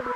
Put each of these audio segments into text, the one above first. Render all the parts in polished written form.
Not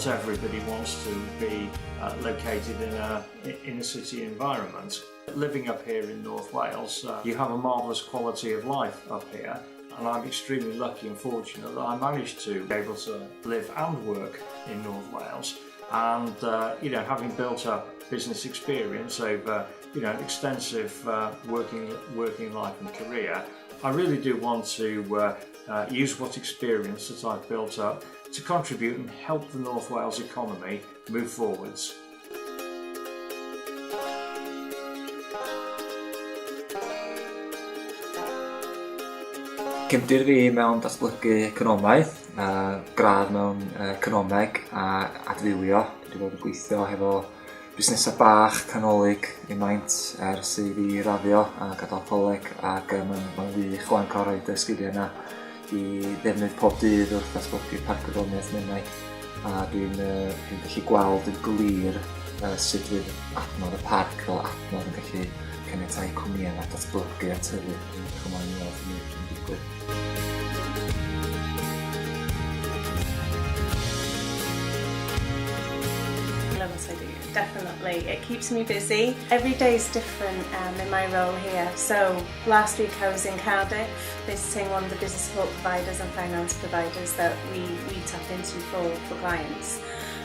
everybody wants to be uh, located in a, in a city environment. Living up here in North Wales, uh, you have a marvellous quality of life up here and I'm extremely lucky and fortunate that I managed to be able to live and work in North Wales. And, uh, you know, having built up business experience over, you know, an extensive uh, working, working life and career, I really do want to uh, uh, use what experience that I've built up to contribute and help the North Wales economy move forwards. Cefndir fi mewn datblygu economaidd, uh, gradd mewn uh, economeg a adfywio. Dwi wedi bod yn gweithio hefo busnesau bach, canolig i maint ers i fi raddio a gadael coleg ac uh, mae'n ma wych wan cael rhoi y sgiliau yna i ddefnydd pob dydd wrth ddatblygu Parc Gwyddoniaeth Menai a dwi'n uh, dwi gallu gweld yn glir uh, sut fydd adnodd y parc fel adnodd yn gallu caniatáu cwmnïau yma datblygu a tyfu. Dwi'n edrych ymlaen i weld hynny yn digwydd. Love what I do, definitely. It keeps me busy. Every day is different um, in my role here. So last week I was in Cardiff visiting one of the business support providers and finance providers that we, we tap into for, for clients.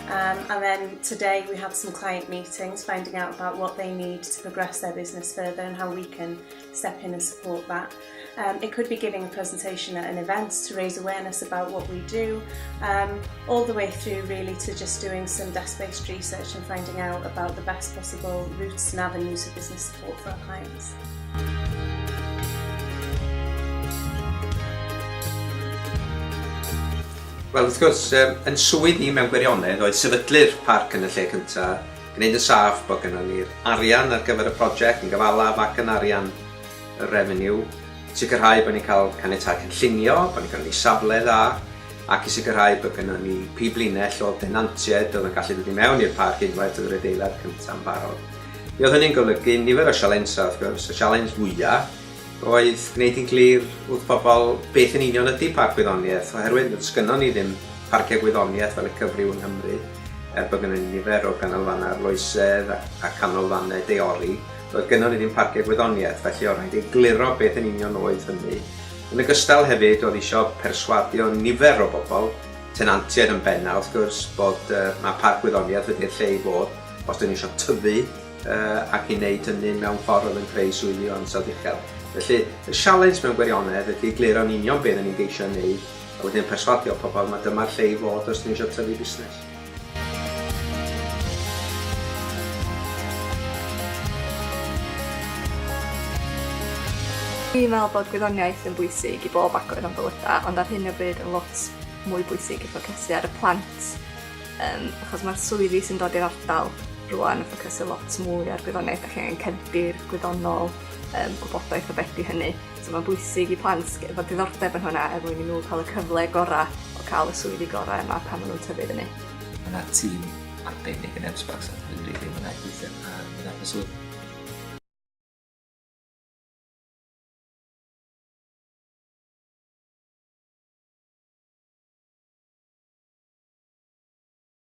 Um, and then today we have some client meetings, finding out about what they need to progress their business further and how we can step in and support that. Um, it could be giving a presentation at an event to raise awareness about what we do, um, all the way through really to just doing some desk-based research and finding out about the best possible routes and avenues of business support for our clients. Wel, wrth gwrs, um, yn swydd ni mewn gwirionedd oedd sefydlu'r parc yn y lle cyntaf, gwneud yn saff bod gennym ni'r arian ar gyfer y prosiect yn gyfalaf ac yn arian y revenue, sicrhau bod ni'n cael caniatâd cynllunio, bod ni'n cael ni safle dda, ac i sicrhau bod gennym ni prif linell o denantiaid oedd yn gallu dod i mewn i'r parc unwaith oedd yr adeilad cyntaf yn barod. Mi oedd hynny'n golygu nifer o sialensau wrth gwrs, y sialens fwyaf oedd gwneud hi'n glir wrth bobl beth yn union ydy Parc Gwyddoniaeth, oherwydd sgynnon ni ddim parciau gwyddoniaeth fel y cyfryw yng Nghymru, er bod gynnon ni nifer o ganolfannau arloesedd a, a canolfannau deori, doedd gynnon ni ddim parciau gwyddoniaeth, felly oedd rhaid egluro beth yn union oedd hynny. Yn ogystal hefyd, oedd eisiau perswadio nifer o bobl, tenantiaid yn bennaf wrth gwrs, bod uh, mae Parc Gwyddoniaeth wedi'r lle i fod, os dyn ni eisiau tyfu uh, ac i wneud hynny mewn ffordd oedd yn creu swyddi o ansawdd uchel. Felly, y sialens mewn gwirionedd ydy egluro'n union beth ni'n geisio wneud a wedyn perswadio pobl mae dyma'r lle i fod os dyn ni eisiau tyfu busnes. Dwi'n meddwl bod gwyddoniaeth yn bwysig i bob agwedd o'n bywydau, ond ar hyn o bryd yn lot mwy bwysig i ffocysu ar y plant Yym achos ma'r swyddi sy'n dod i'r ardal rŵan yn ffocysu lot mwy ar gwyddoniaeth 'dach chi angen cefndir gwyddonol yym gwybodaeth o be' 'di hynny. So ma'n bwysig i plant g- efo diddordeb yn hwnna er mwyn i nhw ca'l y cyfle gora' o ca'l y swyddi gora' yma pan ma' nw'n tyfu fyny. Ma' 'na tîm arbennig yn M-SParc a dwi'n rili mwynhau gweithio a mynd am y swydd.